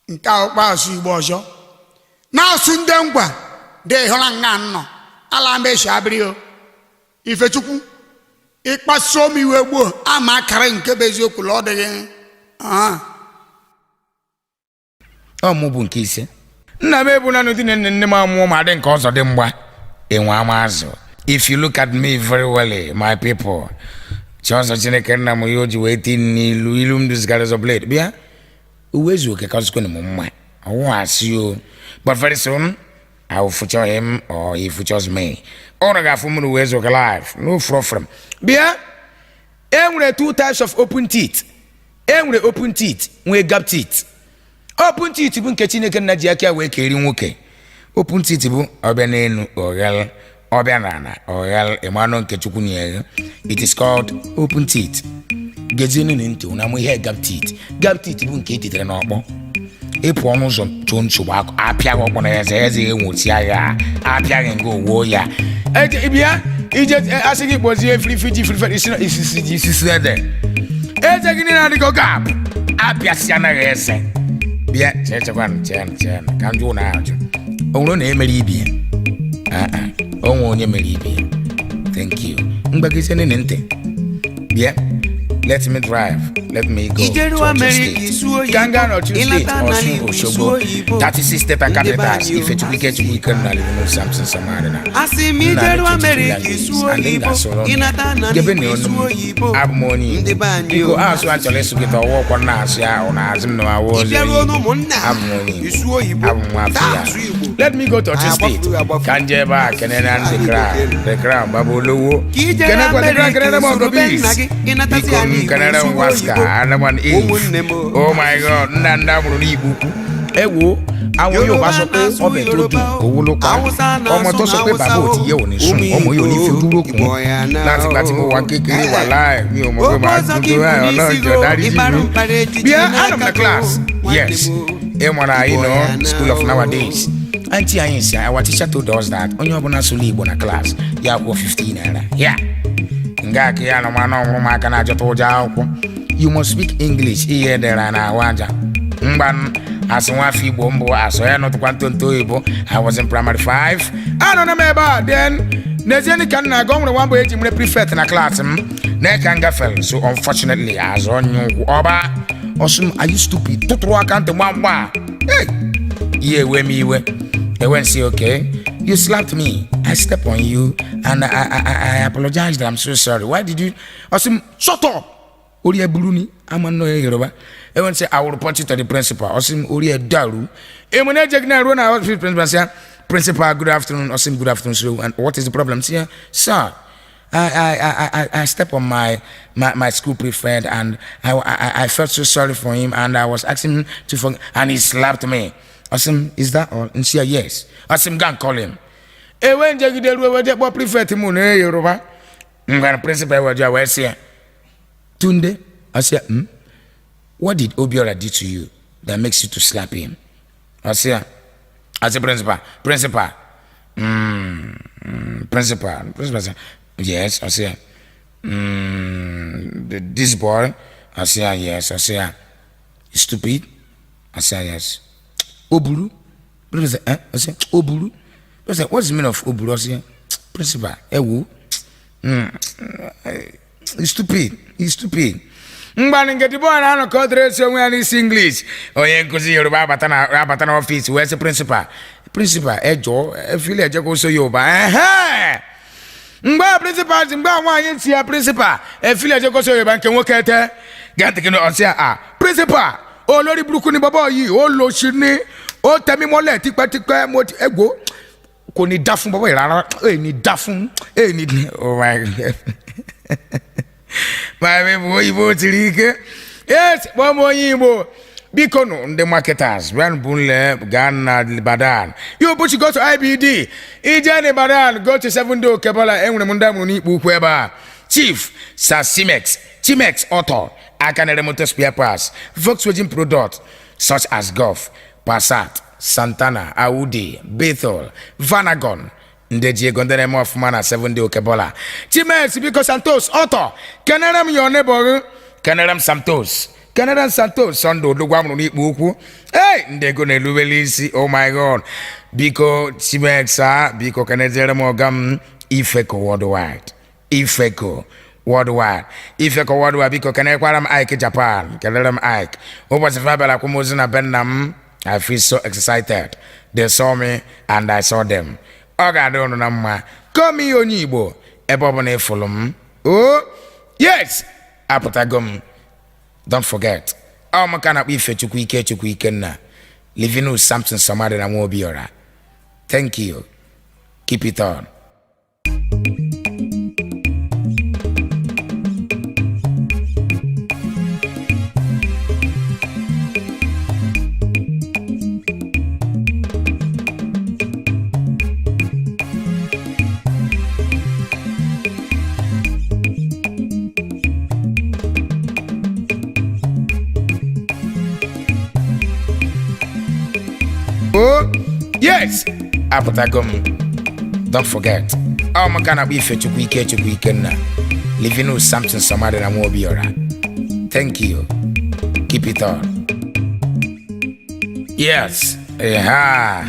nke a asụ Igbo ọzọ na-asụ ndị ngwa dị hụla nga nnọ ala meshi abịrị o. Ifechukwu, ịkpasuo m iwe gboo ama akara nke bụ eziokwu la ọ dịghị. Ọ mụ bụ nke ise nna m ebu nanụ dị na nne nne m amụọ ma dị nke ọzọ dị mgba enwe ama azụ. If you look at me very well, my people, chiọzọ Chineke nna m ihe o ji wee ti n'ilu ilu m duzigara ụzọ blade. Bịa, uwe ezu oke ka ọzụkwe m mma ọwụ asị o, but very soon I will feature him or he features me. Ụnụ ga-afụ m n'uwe ezu oke live, no from bịa. E nwere two types of open teeth. E nwere open teeth, nwee gap teeth. Open teeth bụ nke Chineke nna ji aka wee keri nwoke. Open teeth bụ ọbịa n'elu ọghal, ọbịa n'ala ọghal, ịmanụ nke Chukwu nyere. It is called open teeth. Gezienụ ntị na amụ ihe gap teeth. Gap teeth bụ nke etitere n'ọkpọ ịpụ ọnụ ụzọ chụọ nsogbu apịaghị ọkpọ na eze eze enwochia ya apịaghị nga owuo ya. Bịa ije asị gị kpọzie firifiji firifiji isi na isisi ji isisi ede. Eze gị niile adịgo gap. Apịasị anaghị eze. Bịa chechekwanụ, chenụ chenụ ka m jụ na ajụ. O nwere na emere ibi ya? Ah, ah, o nwe onye mere ibi ya. Thank you. Mgbagizie nene ntị. Bịa, let me drive, let me go Ijeru to Osun America State. isu oyibo. Ganga na Osun State, Ịlata n'ala Osun, Igbo isu Osogbo, oyibo. 36 state and Ndị be capitals. anyị o, Ifechukwu Ikechukwu Ikenna Livinu Samson Samarina. Asị m ijeru America isu oyibo. Ịnata n'ala Igbo isu oyibo. Abụ m onye Ndị Igbo. be anyị Biko o. asụ a chọrọ ịsụ kịta ọwụ ọkwa na-asụ ya ahụ na azụ m na awụ Ị ọzọ. bịaruo n'ụmụnna Abụ m onye Igbo. isu oyibo. Abụ m nwa afọ Taa ya. asụ Igbo. Let me go to Osun Anyị State. agbafuru agbafu. Ka m jee ebe a kenere ndị Anyị Crown. Igbo The Crown baba olówó. Ka i jere Kenekwa the Crown America kenere m isuru Ogo be nna Bees. gị, ịnatazi Biko ala m Igbo kenere m isuru Waska. oyibo. Adam and Eve. Ụmụnne m o. Oh my God, nna nna mụrụ n'Igbo ukwu. Ẹ wo, àwọn Yorùbá sọ pé Yorùbá ọbẹ̀ tó dùn na-asụ owó ló pa. Hausa na-asụ Ọmọ tó sọ pé Hausa bàbá ò ti yẹ òní sùn, Ụmụ ọmọ yóò ní fi Igbo, dúró kún. Igbo ya na Láti gba tí mo wà kékeré wà láì, mi ò mọ̀ pé màá Okwu ọzọ dúdú ka ibu báyìí, n'isi Ọlọ́run jọ̀ọ́ go, dáríjì ịkparụ mi. mkpara ejiji Bịa, anọ m na n'aka class. go. Yes. Nwanne m o. Ị mara, you Igbo know, ya na school of o. nowadays. Aunty anyị si, our teacher told us that onye ọbụla sụrụ Igbo na class, ya kwụọ 15 naira. Yeah. Nga ka ya nọ ma na ọnwụrụ m aka na-achọta ụjọ akwụkwọ. You must speak English, ihe edere na ahụ aja. Mgba asụ nwafọ Igbo mbụ asụ ya nụtụkwa ntonto oyibo. I was in primary 5. Anọ na m ebe a then n'ezie ka m na-aga, o nwere nwa mbụ eji mere prefect na klaasị m na ka m gafere, so unfortunately azụ onye ụkwụ ọba ọsụ m, "Are you stupid?" Tụtụrụ aka ntị gba mgba. Hey! Ihe ewe m iwe, ewe nsị, "Okay, you slapped me, I step on you and I apologize that I'm so sorry. Why did you?" Ọsị m, "Shut up, orí ẹ burú ni ama nnọọ ya Yoruba." Ewe nsị, "I will report you to the principal." Ọsị m, "Orí ẹ dàrú." Emu na ejeg na ruo na office principal, sị ya, "Principal, good afternoon." Ọsị m, "Good afternoon, sir. And what is the problem?" Sị ya, "Sir, I step on my school prefect and I felt so sorry for him and I was asking him to forgive and he slapped me." Asim, "Is that all?" And she, "Yes." Asim, "Go and call him." Ewe njegide ruo ewe jekpọ prefect mụ na Yoruba. Ngwana principal ewe jụọ wee sị ya, "Tunde," I said, What did Obiora do to you that makes you to slap him?" I said, "Principal, principal, principal." Principal said, "Yes." I said, "This boy." I said, "Yes." I said, "Stupid." I said, "Yes." "Oburu." Principal said, "Eh?" I said, "Oburu." Principal said, "What's the meaning of Oburu?" I said, "Principal, ewu. He's stupid. He's stupid." Mgbanụ nke the boy na-anọ ka ọ dịrị esi onwe ya n'isi English. Onye nkụzi Yoruba abata na abata n'ọfịs wee sị principal, "Principal, ẹ jọ̀ọ́, ẹ fi ilẹ̀ jẹ́ kó sọ Yorùbá." Ẹ̀hẹ́n! Mgbe a principal si mgbe a nwaanyị si ya, "Principal, ẹ fi ilẹ̀ jẹ́ kó sọ Yorùbá," nke nwoke ete gee ntị gị na ọsị ya, "À principal, olórí burúkú ni bàbá yìí, ó lọ sí ní ó tẹ mí mọ́lẹ̀ tipẹ́tipẹ́, mo ti ẹgbó kò ní dá fún bàbá yìí rárá, èyí ní dá fún èyí ní." Oh my God, my people, oyibo tiri ike. Yes, kpọọ m onye Igbo. Biko nụ, ndị marketers bịanụ bụ nle gaa na Ibadan. You push go to IBD, ije na Ibadan, go to Seven Day Okebola. Enwere m ndị amụrụ n'ikpu ukwu ebe a. Chief Sir Simex Chimex Auto aka na-ere motor spare parts, Volkswagen product such as Golf, Passat, Santana, Audi, Bethel, Vanagon. Ndị ji ego, ndị na-eme ọfụma na Seven Day Okebola. Chimex, biko, Santos Auto, kenere m your neighbor, kenere m Santos, kenere m Santos Sunday odogwu amụrụ n'ikpu ukwu. Hey, ndị ego na-erubere isi. Oh my God, biko Chimex a, biko keneziere m ọga m Ifeco Worldwide, Ifeco Worldwide, Ifeco Worldwide. Biko kenekwara m Ike Japan, kelere m Ike ụbọchị fa bịara akwamozu na be nna m. I feel so excited. They saw me and I saw them. Ọ ga-adị ụnụ na mma. Komi onye Igbo, ebe ọ bụla ịfụlụ m. Oh yes, apụtago m. Don't forget, ọ maka na akpọ Ifechukwu Ikechukwu Ikenna Livinus Samson Somadi na Nwaobiora. Thank you, keep it on. Oh yes, apụtago m. Don't forget, ọ maka na akpọ Ifechukwu Ikechukwu Ikenna Livinus Samson Somadi na Nwaobiora. Thank Thank you. Keep it on. Yes. Yeah.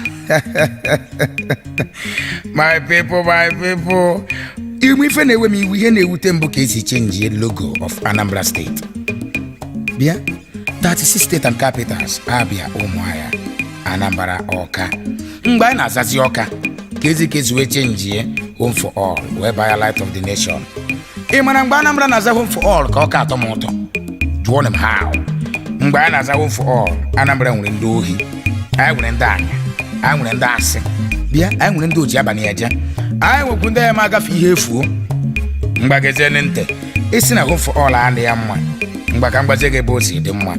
My people, my people. Ime ife na-ewe m iwe, ihe na-ewute mbụ ka esi change logo of Anambra State. Bịa, 36 state and capitals, Abia, Ụmụahịa, Anambra, Ọka. Mgbe anyị na-azazi Ọka, ka ezi wee change Home for All wee baa Light of the Nation. Ị mara mgbe Anambra na-aza Home for All ka Ọka atọ m ụtọ? Jụọ m how. Mgbe anyị na-aza Home for All, Anambra nwere ndị ohi, anyị nwere ndị anya, anyị nwere ndị asị. Bịa, anyị nwere ndị oji abalị eje, anyị nwekwu ndị ya ma agafe ihe efuo. Mgbagezie ntị, isi na Home for All adị ya mma. Mgba ka mgbazie gị ebe o si dị mma.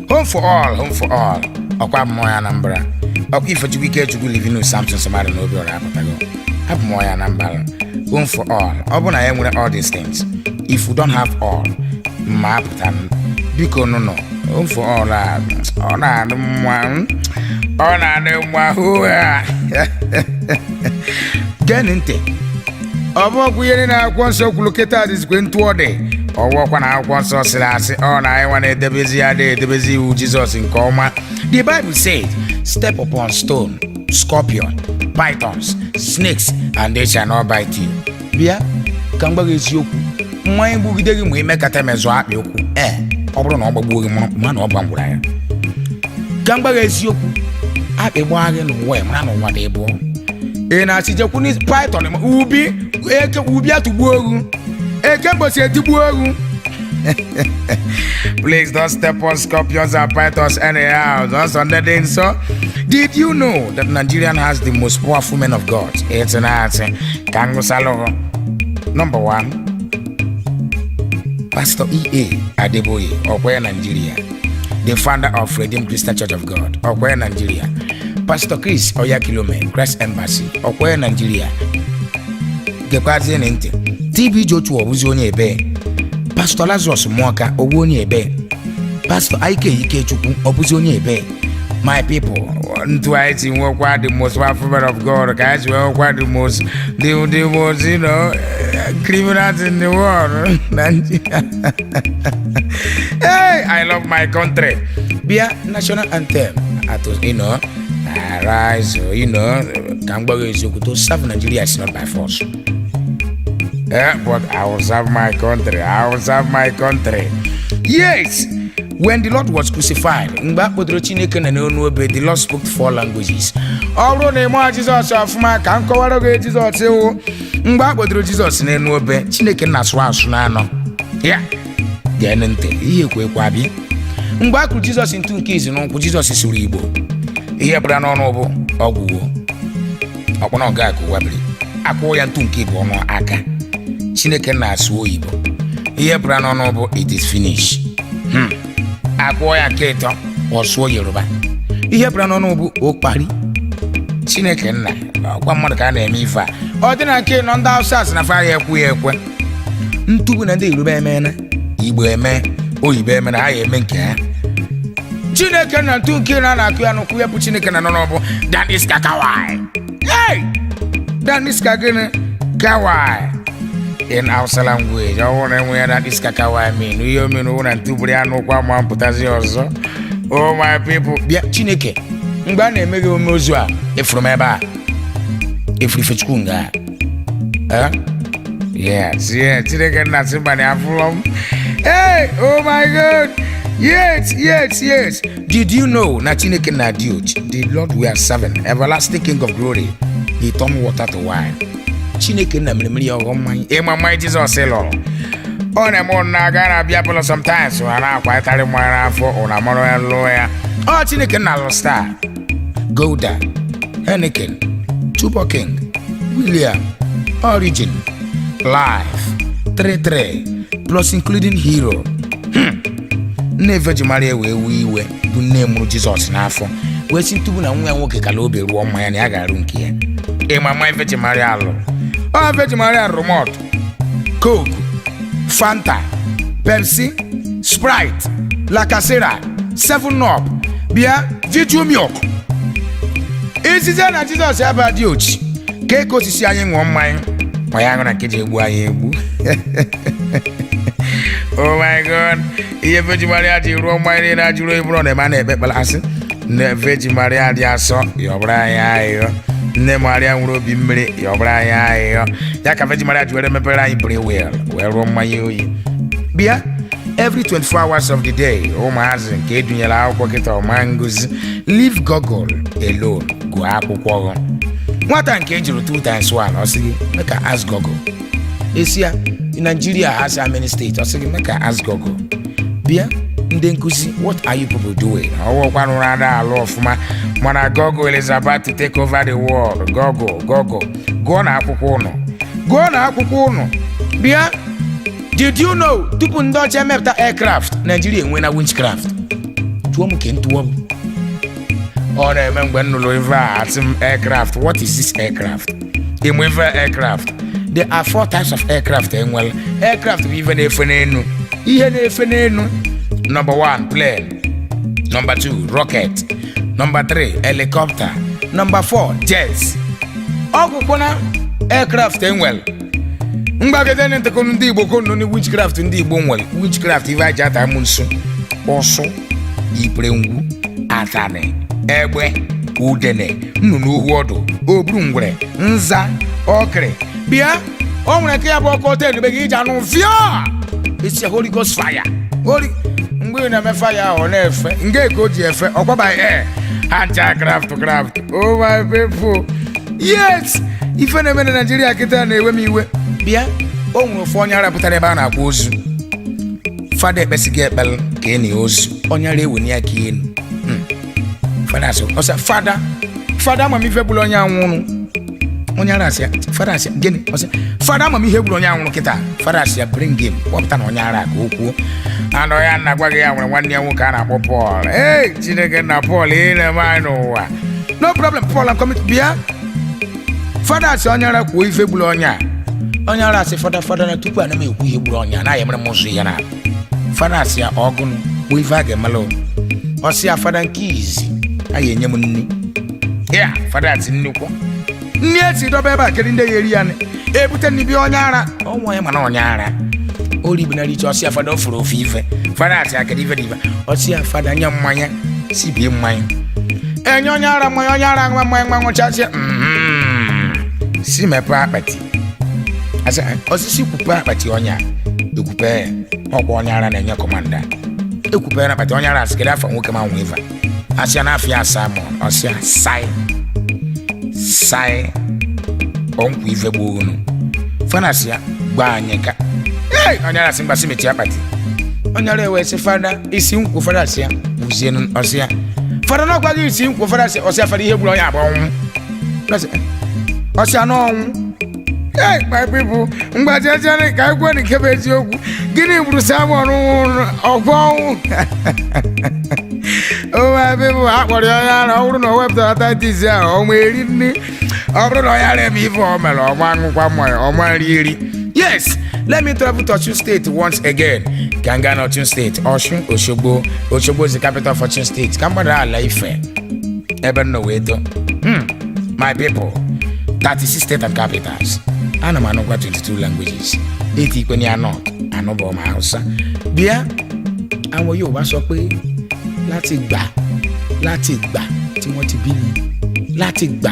Home for All, Home for All, ọkwa abụmọya Anambra, ọkwa Ifechukwu Ikechukwu Livinus Samson Somari na Obiọra apụtago. Abụmọya Anambra. Home for All, ọ bụ na ya nwere all these things. If you don't have all, ma apụta m. Biko nụnụ, Home for All a, ọ na-adị mma, ọ na-adị mma hụ ha. Geenụ ntị, ọ bụ ọgwụ ihe niile akwụkwọ nsọ kwuru kịta dịzikwe ntụ. Ọ dị ọwụọkwa na akwụkwọ nsọ sịrị asị ọ na anyị nwa na-edebezi ya na-edebezi iwu Jizọs nke ọma. The Bible said, "Step upon stone, scorpion, pythons, snakes, and they shall not bite you." Bịa ka m gwa gị eziokwu, mmanya gbugide gị ma imekata mezụ akpị ụkwụ. Ee, ọ bụrụ na ọ gbagbuo gị, ma na ọ gbangwụra ya. Ka m gwa gị eziokwu, akpị gbaa gị n'ụwa, ị mara na ụwa dị bụọ. Ị na-asị jekwu n'isi python ubi eke, ubi atụgbuo egwu, eke mbosi etigbuo egwu. Please don't step on scorpions and pythons anyhow. Just under the nsọ. Did you know that Nigerian has the most powerful men of God? It's an art. Ka m gụsalụ. Number one, Pastor E.A. Adeboye, Okwaya Nigeria, the founder of Redeemed Christian Church of God, Okwaya Nigeria. Pastor Chris Oyakilome, Christ Embassy, Okwaya Nigeria. Gekwazie ntị, TB Joshua ọbụzi onye ebe? Pastor Lazarus Muoka ọbụ onye ebe? Pastor Ike Ikechukwu ọbụzi onye ebe? My people, ntu anyị si nwekwa the most powerful man of God ka anyị si nwekwa the most criminals in the world, Nigeria. Hey, I love my country. Bịa, national anthem ato, arise, ka m gwa gị eziokwu, to serve Nigeria is not by force. But I will serve my country. I will serve my country. Yes. When the Lord was crucified, mgbe a kpọdoro Chineke na n'onu obe, the Lord spoke four languages. Ọ bụrụ na ị mụọ Jizọs ọfụma, ka m kọwara gị Jizọs iwu. Mgbe a kpọdoro Jizọs n'elu obe, Chineke na-asụ asụ n'anọ. Ya, gee ntị, ihe ekwe ekwe abịa. Mgbe a kụrụ Jizọs ntu nke izu n'ụkwụ, Jizọs sụrụ Igbo. Ihe pụtara n'ọnụ bụ ọgwụgwọ. Ọkpọna ọga ka ụwa biri. Akwụọ ya ntu nke ịbụ ọnụ aka. Chineke na-asụ oyibo, ihe pụtara n'ọnụ bụ "It is finished." Akwụọ ya nke ịtọ, ọ sụọ Yoruba, ihe pụtara n'ọnụ bụ "Ó parí." Chineke nna, ọkwa mmadụ ka a na-eme ife a. Ọ dị na nke nọ, ndị Hausa sị na fa ya ekwu ya ekwe ntụgbu na ndị Yoruba emeela, Igbo eme, oyibo eme, na ha ya eme nke ha. Chineke na ntu nke na na-akụ ya n'ụkwụ ya bụ Chineke na nọ bụ "Dan iska kawai." Hey! Dan iska gịnị? Kawai in Hausa language. Ọ bụrụ na enwe ya, "Dan iska kawai" mean ihe omenu wụ na ntụburu ya n'ụkwụ ama mpụtazi ọzọ. Oh my people, bịa, Chineke, mgbe a na-eme gị ome ozu a, efuru m ebe a, efuru Ifechukwu nga. Eh? Yes, Chineke nna sị mba na afụlọ m. Hey, oh my God. Yes. Did you know na Chineke na Dioch, the Lord we are serving, everlasting King of glory, he turned water to wine? Chineke nna mere mmiri ya ọghọ mmanya. Ịma mmanya Jizọs lụrụ. Ọ na-eme ụnụ na-aga na-abịa pụlọ sometimes, ọ na-akwaịtarị mmanya n'afọ, ụnụ amara ya lụọ ya. Ọ Chineke nna lụrụ Star, Gulder, Heineken, Tuborg King, William, Origin, Life, 33, plus including Hero. Nne Virgin Maria wee wee iwe, bụ nne mụrụ Jizọs n'afọ, wee si ntụbụ na nwa ya nwoke kala obi rụọ mmanya na ya ga-arụ nke ya. Ịma mmanya Virgin Maria lụrụ? Ọ Virgin Maria rụrụ malt, Coke, Fanta, Pepsi, Sprite, Lacasera, 7 Up, bịa, Viju Milk. Izize na Jizọs ebe dị ochi ka eke osisi anyị ṅụọ mmanya ma ya ṅụra nke ji egbu anyị egbu. Oh my God, ihe Virgin Maria ji rụọ mmanya niile ajụrụ oyi bụrụ na eme a na-ekpe ekpere asị nne Virgin Maria dị asọ, yọbụrụ anyị ahịhịọ. Nne Maria nwere obi mmiri, yọbụrụ anyị ahịhịọ. Ya ka Virgin Maria ji were mepere anyị brewell wee rụọ mmanya oyi. Bịa, every 24 hours of the day, ụmụazị nke edunyere akwụkwọ kịta ọma ngozi, leave Google alone, gụọ akwụkwọ gị. Nwata nke ejiri 2 times 1, ọ sị gị make I ask Google. Esi ya, Nigeria has how many states? Ọ sị gị make I ask Google. Bịa, ndị nkụzi, what are you people doing? Ọwụkwa rụrụ ada alụ ọfụma, mana Google is about to take over the world. Google, Google, gụọ na akwụkwọ ụnụ, gụọ na akwụkwọ ụnụ. Bịa, did you know tupu ndị ọcha emepụta aircraft, Nigeria enwe na winchcraft? Jụọ m ke ntụọ m. Ọ na-eme mgbe m nụrụ ife a, asị m, "Aircraft? What is this aircraft?" Ịmụ ife aircraft? There are four types of aircraft. Enwere aircraft bụ ife na-efe n'enu, ihe na-efe n'enu. Number one, plane. Number two, rocket. Number three, helicopter. Number four, jets. Ọgwụkwụna aircraft enwere. Mgbagide ntịkọnụ ndị Igbo konu ni witchcraft. Ndị Igbo nwere witchcraft, ife aja ata mụ nso, ụsụ, ipere, ngwu, atani, egbe, udene, nnụnụ, ohu, ọdụ, oburu, ngwere, nza, ọkịrị. Bịa, o nwere nke ya bụ ọkụ ọtọ edebe gị iji anụ fịa isi Holy Ghost fire. Holy mgbe ị na-eme fire ahụ, ọ na-efe nke ka o ji efe ọkwa by air. Ha ncha craft craft. Oh my people, yes, ife na-eme na Naijiria kịta na-ewe m iwe. Bịa, o nwere ofu onye ara pụtara ebe a na-akwa ozu. Fada ekpesighị ekpere ka enyi ozu onye ara eweni ya ka enu. Fada asị, ọsị fada, fada, amamife gburu onye anwụrụ. Onye ara asị ya, fada asị ya, gịnị? Ọsị fada, amamihe gburu onye anwụrụ kịta. Fada asị ya, bring him, kpọpụta na onye ara ka o kwuo. Anọ ya nna gwa gị ya nwere nwanne ya nwoke a na-akpọ Paul. Ee, Chineke na Paul, ị na-eme anyị n'ụwa. No problem, Paul, I'm coming. Bịa, fada asị onye ara kwuo ife gburu onye a. Onye ara asị fada, fada, na tupu ana m ekwu ihe gburu onye a, anaghị emere m ụzọ ihe na. Fada asị ya, ọgụnụ kwuo ife a ga-emelụ. Ọ sị ya, fada, nke izi, a ga-enye m nri ya. Fada asị, nnukwu nri esi dọba ebe a, kedu ndị ya eri ya? Ebute nri bịa, onye ara ọnwa ya, mana onye ara oribinara iche. Ọsị ya, fada, o furu ofe ife. Fada asị ya, kedu ife dị ife? Ọsị ya, fada, nye mmanya, si bie mmanya. Enye onye ara mmanya, onye ara ṅụọ mmanya, nwa nwụchasị, si mepee akpati. Asị osisi kwupe akpati onye a, ekwupe ya. Ọkwa onye ara na-enye commander. Ekwupe na akpati onye ara, asị, kedu afọ nwoke ma nwe ife? Asị ya n'afọ ya Simon. Ọsị ya, sai sai ọnkwa ife gboo unu. Fana asị ya, gba anyị ka ee. Onye ara asị, mgbasị mechie akpati. Onye ara ewee sị, fada, isi nkwụ. Fada asị ya, gwuzienu. Ọsị ya, fada, n'ọkwa gị isi nkwụ. Fada asị, ọsị ya, fada, ihe gburu onye agba ọnwụ. Ọsị anụ ọnwụ. Hey, my people, mgbajejere ka anyị kwuo nke bụ eziokwu. Gịnị gburu Simon nwụrụ ọgwụ ọnwụ? Oh my people, a kpọrọ ya onye ara. Ọ bụrụ na o wepụtara titis ahụ, ọnwa eri nri. Ọ bụrụ na onye ara eme ife o mere, ọma aṅụkwa mmanya, ọma nri eri. Yes, let me travel to Osun State once again. Ka m gaa na Osun State. Osun, Osogbo. Osogbo is the capital of Osun State. Ka m gbadara ala Ife ebe m nọ wee too. My people, 36 states and capitals. Ana m anụkwa 22 languages. Eti ikpe ní north anụbọ m Hausa. Bịa, àwọn Yorùbá sọ pé láti gbà, láti gbà tí wọ́n ti bí mi, láti gbà.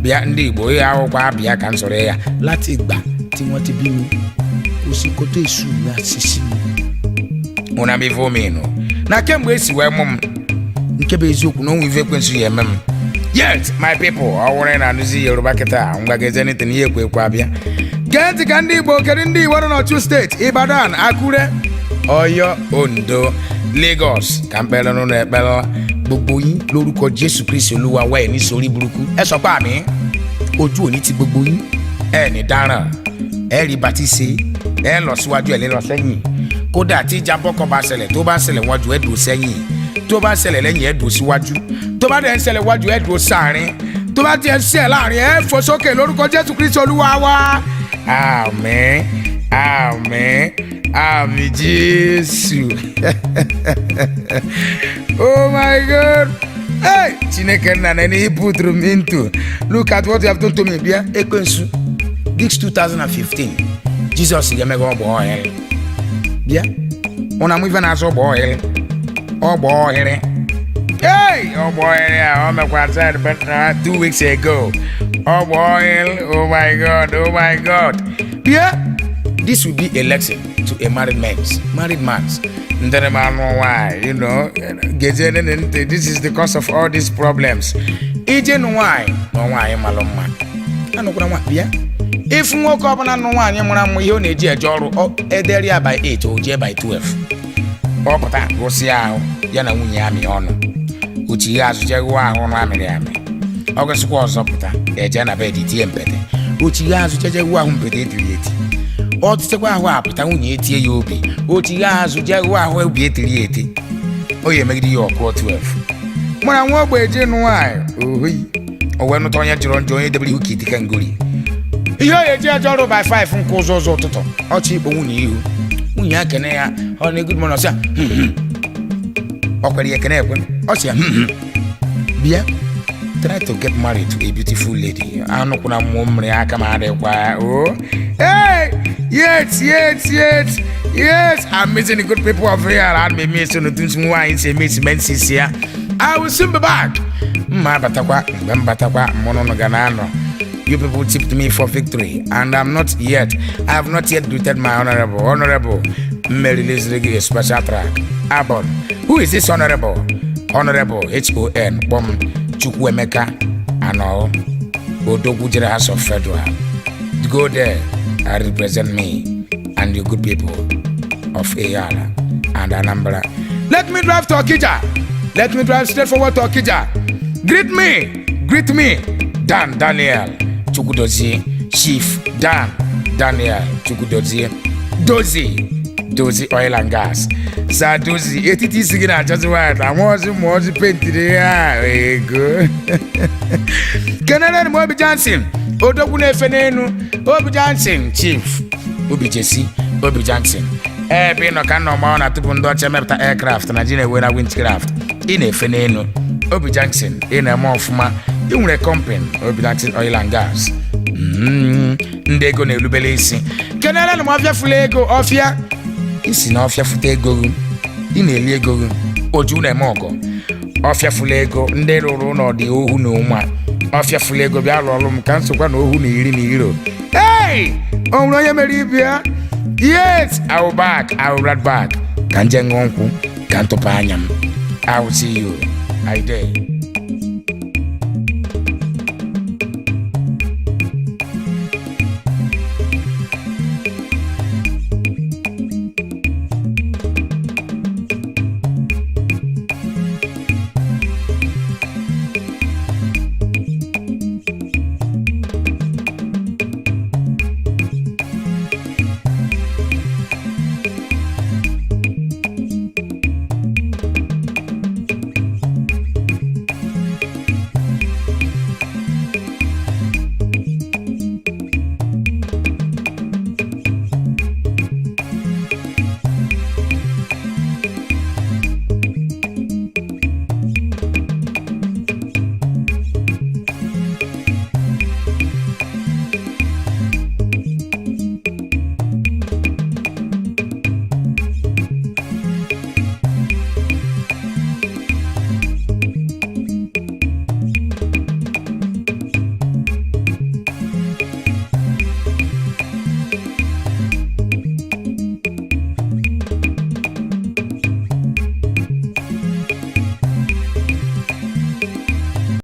Bịa, ndị Igbo, ihe akwụkwọ abịa ka m sọ̀rọ̀ ya. Láti gbà tí wọ́n ti bí mi, kò sí kótó èṣù mi àṣìṣe mi. Ụna m ife omenụ na kemgbe esi wee mụ m, nke bụ eziokwu na onwe ife ekwensu ya eme m. Yes, my people, ọ wụrụ na anụzi Yoruba kịta, mgbageze nịtị ihe ekwe ekwe abịa. Gee ntị ka ndị Igbo. Kedu ndị Igbo nọ n'Ọchụ Steeti? Ibadan, Akure, Ọ̀yọ́, Ondo, Lagos. Ka m kpere n'ụlọ ekpere gbogbo yín lórúkọ Jésù Kristi Olúwa wa. Ẹ̀ ní sórí burúkú. Ẹ sọ pé àmín. Ojú òní ti gbogbo yín. Ẹ ní dáràn, ẹ rí bá ti ṣe, ẹ lọ síwájú, ẹ lè lọ sẹ́yìn. Kódà tí ìjàmbá kan bá ṣẹlẹ̀, tó bá ṣẹlẹ̀ wájú, ẹ dùn sẹ́yìn. Tó bá ṣẹlẹ̀ lẹ́yìn, ẹ dùn síwájú. Tó bá dẹ̀ ń ṣẹlẹ̀ wájú, ẹ dùn sáàrin. Tó bá tiẹ̀ ń ṣẹ̀ láàrin, ẹ fò sókè lórúkọ Jésù Kristi Olúwa wa. Àmín, àmín, àmín Jésù. Oh my God, hey, Chineke nna na he put me into. Look at what you have done to me. Bịa, ekwensu, this 2015, Jesus ga-eme gị ọgbọ ọhịa. Bịa. Ụna amụ ife na-asụ ọgba ọhịrị, ọgba ọhịrị. Hey, ọgba ọhịrị a o mekwa said but 2 weeks ago. Ọgba ọhịrị, oh my God, oh my God. Bịa, this will be a lesson to a married man, married man. Ndị m anụ nwaanyị, gezie nene ntị, this is the cause of all these problems. Ije nụ nwaanyị na nwaanyị malụ mma. Anụkwara nwa bịa. Ifu nwoke ọbụla nụ nwaanyị mara mma, ihe ọ na-eji eje ọrụ, edere ya by 8, o jee by 12. Ọ pụta gụsịa ahụ, ya na nwunye ya amị ọnụ. Uche ihe azụ jee gụọ ahụ ọnụ amịrị amị. Ọ gụsịkwa ọzọ pụta, eje na bed tie mpete. Uche ihe azụ jeje gụọ ahụ mpete etiri eti. Ọ tịchakwa ahụ apụta, nwunye etie ya obi. Otu ihe azụ jee gụọ ahụ obi etiri ya eti. O ya emegide ya ọkụọ 12. Mara nwa ogbe eje nụ nwaanyị ohoyi. O wee nụta onye jọrọ njọ, onye debere ihu ka itike ngori. Ihe ọ ga-eji eje ọrụ by 5 nke ụzọ ụzọ ụtụtụ, ọchị ikpo nwunye ihu. Nwunye ya kene ya, ọ na good morning, ọsị ya Ọ kwere ya ekene ekwe, ọ sị ya Bịa, try to get married to a beautiful lady. Anụkwuna mmụọ mmiri aka ma adịkwa o. Hey, yes, yes, yes, yes, I'm meeting the good people of here. I'm meeting otu nwaanyị si eme esi ya. I will soon be back. Mma abatakwa mgbe m batakwa, mụ na unu ga na-anọ. You people tipped me for victory, and I'm not yet. I have not yet greeted my honorable. Honorable, Mary released a special track. Abon. Who is this honorable? Honorable H-O-N. Bom Chukwuemeka Ano. Odogwu Jere House of Federal. Go there and represent me and the good people of Ihiala and Anambra. Let me drive to Okija. Let me drive straight forward to Okija. Greet me. Greet me. Dan Daniel Chukwudozie. Chief Dan Daniel Chukwudozie. Dozie. Dozie Oil and Gas. Sir Dozie, etiti isi gị na-achọzi white, amaozi ma ozi pentiri ya ego. Kenere m Obi Johnson, odogwu na-efe n'elu, Obi Johnson, Chief Obi Jesi, Obi Johnson. Ebe ị nọ ka nọ ma ọ na tupu ndị ọcha emepụta aircraft na ji na-ewe na windcraft. Ị na-efe n'elu. Obi Johnson, ị na-eme ọfụma. Ị nwere company, Obi Johnson Oil and Gas. Ndị ego na-erubere isi. Kenere m ọfịa fụlụ ego, ọfịa. Isi na ọfịa fụta ego gị, ị na-eli ego gị, oju na-eme ọgọ. Ọfịa fụlụ ego, ndị rụrụ ụlọ dị ohu na ụma. Ọfịa fụlụ ego, bịa rụọ ọrụ m ka nsokwa na ohu na iri na iro. Hey! O nwere onye mere ibi ya? Yes, I will back, I will right back. Ka nje ṅụọ nkwụ, ka ntụpụ anya m. I will see you. I dey.